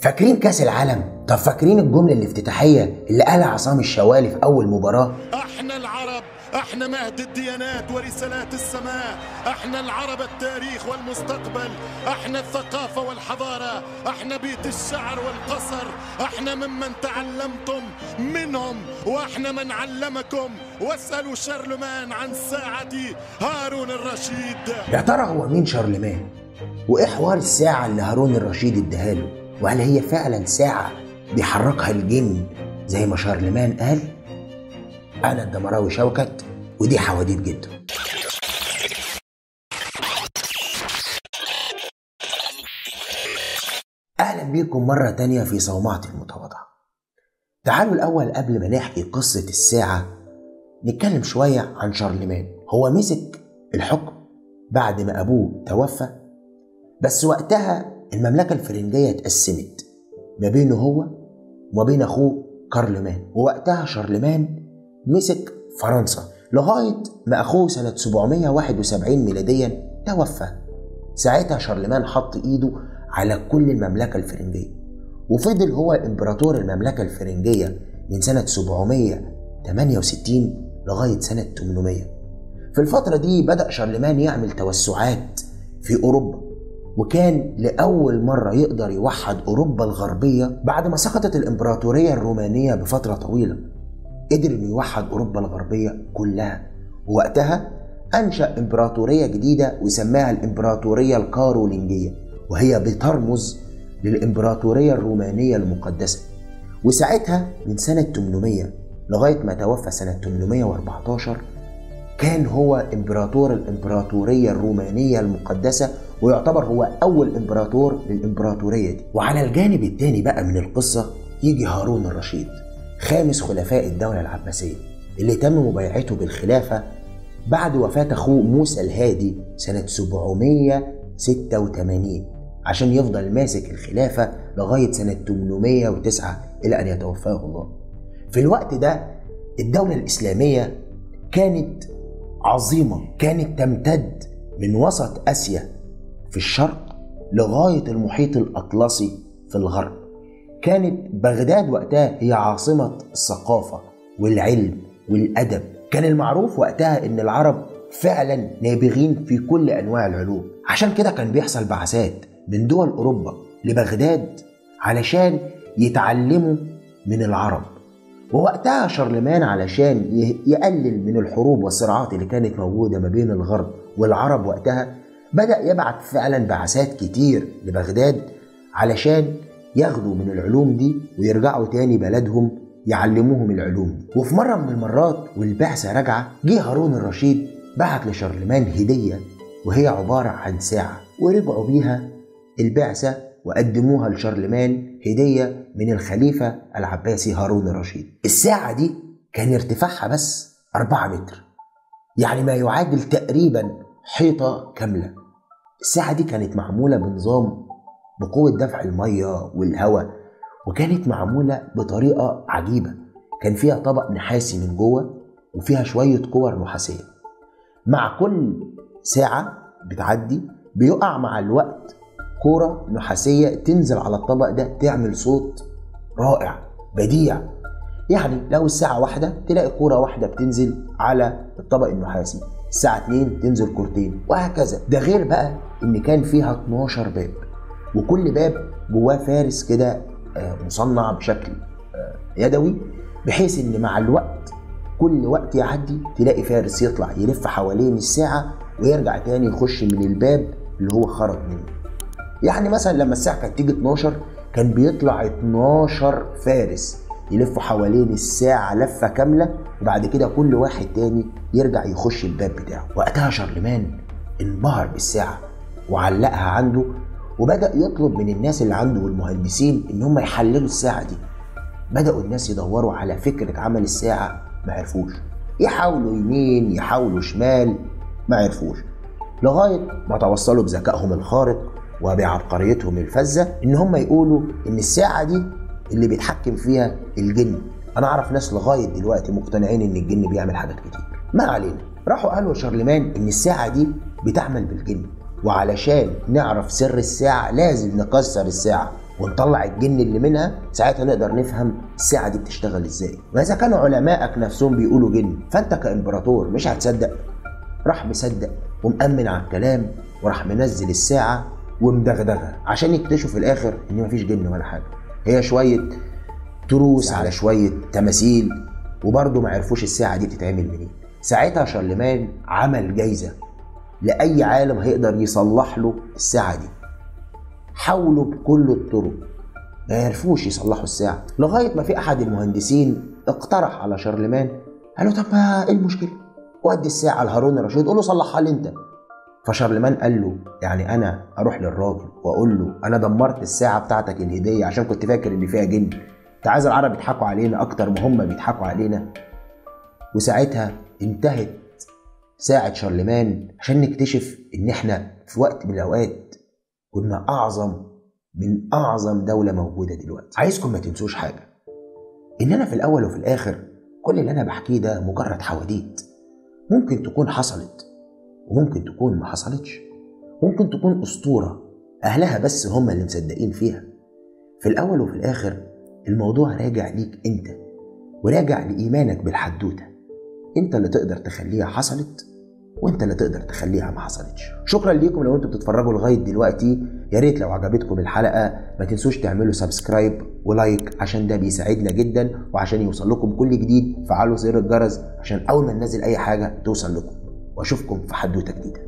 فاكرين كاس العالم؟ طب فاكرين الجملة الافتتاحية اللي قالها عصام الشوالي في أول مباراة؟ احنا العرب، احنا مهد الديانات ورسالات السماء، احنا العرب التاريخ والمستقبل، احنا الثقافة والحضارة، احنا بيت الشعر والقصر، احنا ممن تعلمتم منهم واحنا من علمكم، واسألوا شارلمان عن ساعة هارون الرشيد. يا ترى هو مين شارلمان؟ وايه حوار الساعة اللي هارون الرشيد اداها له؟ وهل هي فعلا ساعة بيحركها الجن زي ما شارلمان قال؟ أنا الدمراوي شوكت، ودي حواديت جدا. أهلا بيكم مرة تانية في صومعتي المتواضعة. تعالوا الأول قبل ما نحكي قصة الساعة نتكلم شوية عن شارلمان. هو مسك الحكم بعد ما أبوه توفى، بس وقتها المملكة الفرنجية اتقسمت ما بينه هو وما بين أخوه كارلمان، ووقتها شارلمان مسك فرنسا لغاية ما أخوه سنة 771 ميلاديا توفى. ساعتها شارلمان حط إيده على كل المملكة الفرنجية، وفضل هو إمبراطور المملكة الفرنجية من سنة 768 لغاية سنة 800. في الفترة دي بدأ شارلمان يعمل توسعات في أوروبا، وكان لأول مرة يقدر يوحد أوروبا الغربية بعد ما سقطت الإمبراطورية الرومانية بفترة طويلة. قدر إنه يوحد أوروبا الغربية كلها، ووقتها أنشأ إمبراطورية جديدة وسماها الإمبراطورية الكارولينجية، وهي بترمز للإمبراطورية الرومانية المقدسة. وساعتها من سنة 800 لغاية ما توفى سنة 814 كان هو إمبراطور الإمبراطورية الرومانية المقدسة، ويعتبر هو أول إمبراطور للإمبراطورية دي. وعلى الجانب الثاني بقى من القصة يجي هارون الرشيد، خامس خلفاء الدولة العباسية، اللي تم مبايعته بالخلافة بعد وفاة أخوه موسى الهادي سنة 786، عشان يفضل ماسك الخلافة لغاية سنة 809 إلى أن يتوفاه الله. في الوقت ده الدولة الإسلامية كانت عظيمة، كانت تمتد من وسط آسيا في الشرق لغاية المحيط الأطلسي في الغرب. كانت بغداد وقتها هي عاصمة الثقافة والعلم والأدب. كان المعروف وقتها إن العرب فعلا نابغين في كل أنواع العلوم، عشان كده كان بيحصل بعثات من دول أوروبا لبغداد علشان يتعلموا من العرب. ووقتها شارلمان علشان يقلل من الحروب والصراعات اللي كانت موجودة ما بين الغرب والعرب وقتها، بدأ يبعت فعلا بعثات كتير لبغداد علشان ياخدوا من العلوم دي ويرجعوا تاني بلدهم يعلموهم العلوم دي. وفي مرة من المرات والبعثة راجعة، جه هارون الرشيد بعت لشارلمان هدية، وهي عبارة عن ساعة، ورجعوا بيها البعثة وقدموها لشارلمان هدية من الخليفة العباسي هارون الرشيد. الساعة دي كان ارتفاعها بس 4 متر، يعني ما يعادل تقريبا حيطة كاملة. الساعة دي كانت معمولة بنظام بقوة دفع المية والهواء، وكانت معمولة بطريقة عجيبة. كان فيها طبق نحاسي من جوه وفيها شوية كور نحاسية. مع كل ساعة بتعدي بيقع مع الوقت كورة نحاسية تنزل على الطبق ده تعمل صوت رائع بديع. يعني لو الساعة 1 تلاقي كورة واحدة بتنزل على الطبق النحاسي، الساعة 2 تنزل كورتين، وهكذا. ده غير بقى إن كان فيها 12 باب، وكل باب جواه فارس كده مصنع بشكل يدوي، بحيث ان مع الوقت كل وقت يعدي تلاقي فارس يطلع يلف حوالين الساعة ويرجع تاني يخش من الباب اللي هو خرج منه. يعني مثلا لما الساعة كانت تيجي 12 كان بيطلع 12 فارس يلفوا حوالين الساعة لفة كاملة، وبعد كده كل واحد تاني يرجع يخش الباب بتاعه. وقتها شارلمان انبهر بالساعة وعلقها عنده، وبدأ يطلب من الناس اللي عنده والمهندسين إن هم يحللوا الساعة دي. بدأوا الناس يدوروا على فكرة عمل الساعة، ما عرفوش، يحاولوا يمين يحاولوا شمال، ما عرفوش، لغاية ما توصلوا بذكائهم الخارق وبعبقريتهم الفذة إن هم يقولوا إن الساعة دي اللي بيتحكم فيها الجن. أنا أعرف ناس لغاية دلوقتي مقتنعين إن الجن بيعمل حاجات كتير. ما علينا، راحوا قالوا لشارلمان إن الساعة دي بتعمل بالجن، وعلشان نعرف سر الساعة لازم نكسر الساعة. ونطلع الجن اللي منها، ساعتها نقدر نفهم الساعة دي بتشتغل ازاي. وإذا كانوا علمائك نفسهم بيقولوا جن، فأنت كإمبراطور مش هتصدق. راح مصدق ومأمن على الكلام، وراح منزل الساعة ومدغدغها عشان يكتشفوا في الآخر إن مفيش جن ولا حاجة، هي شوية تروس على شوية تماثيل، وبرضه ما عرفوش الساعة دي بتتعمل منين. ساعتها شارلمان عمل جايزة لأي عالم هيقدر يصلح له الساعة دي. حاولوا بكل الطرق ما يعرفوش يصلحوا الساعة، لغاية ما في أحد المهندسين اقترح على شارلمان، قال له طب ما إيه المشكلة؟ ودي الساعة لهارون الرشيد قول له صلحها لي أنت. فشارلمان قال له يعني أنا أروح للراجل وأقول له أنا دمرت الساعة بتاعتك الهدية عشان كنت فاكر إن فيها جن، أنت عايز العرب يضحكوا علينا أكتر ما هم بيضحكوا علينا؟ وساعتها انتهت ساعة شارلمان، عشان نكتشف إن إحنا في وقت من الأوقات كنا أعظم من أعظم دولة موجودة دلوقتي. عايزكم ما تنسوش حاجة، إن أنا في الأول وفي الآخر كل اللي أنا بحكيه ده مجرد حواديت، ممكن تكون حصلت وممكن تكون ما حصلتش، ممكن تكون أسطورة أهلها بس هم اللي مصدقين فيها. في الأول وفي الآخر الموضوع راجع ليك أنت، وراجع لإيمانك بالحدوتة. أنت اللي تقدر تخليها حصلت، وانت اللي تقدر تخليها ما حصلتش. شكرا ليكم لو انتوا بتتفرجوا لغاية دلوقتي. يا ريت لو عجبتكم الحلقة ما تنسوش تعملوا subscribe و like عشان ده بيساعدنا جدا، وعشان يوصل لكم كل جديد فعلوا زر الجرس عشان اول ما ننزل اي حاجة توصل لكم. واشوفكم في حدوتة جديدة.